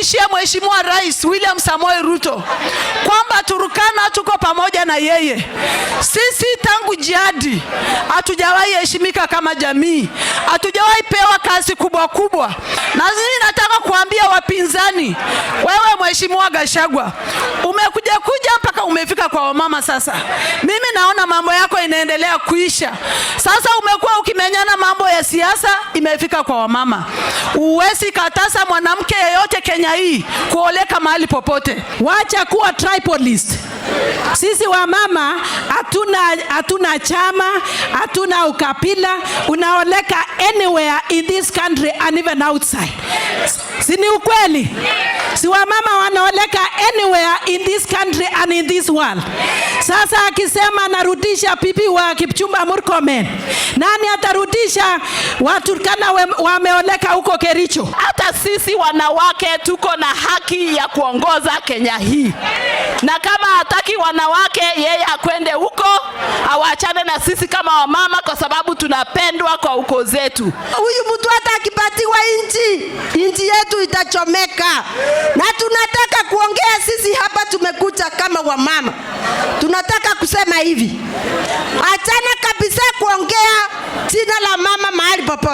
Nihakikishie Mheshimiwa Rais William Samoei Ruto kwamba Turkana tuko pamoja na yeye. Sisi tangu jadi hatujawahi heshimika kama jamii, hatujawahi pewa kazi kubwa kubwa. Na mimi nataka kuambia wapinzani, wewe Mheshimiwa Gachagua, umekuja kuja mpaka umefika kwa wamama sasa. Mimi naona mambo yako inaendelea kuisha. Sasa umekuwa ukimenyana mambo ya siasa, imefika kwa wamama. Uwezi kataza mwanamke yeyote Kenya hii kuoleka mahali popote. Wacha kuwa tribalist. Sisi wamama hatuna chama, hatuna ukabila. Unaoleka anywhere in this country and even outside. Si ni ukweli? Si wamama wanaoleka anywhere in this country and in this world. Sasa akisema anarudisha bibi wa Kipchumba Murkomen, nani atarudisha Waturkana wameoleka huko Kericho? Hata sisi wanawake tuko na haki ya kuongoza Kenya hii, na kama hataki wanawake, yeye akwende huko, awachane na sisi kama wamama, kwa sababu tunapendwa kwa ukoo zetu. Huyu mtu hata akipatiwa nchi, nchi yetu itachomeka. Na tunataka kuongea sisi hapa, tumekuja kama wamama, tunataka kusema hivi, achana kabisa kuongea jina la mama mahali popote.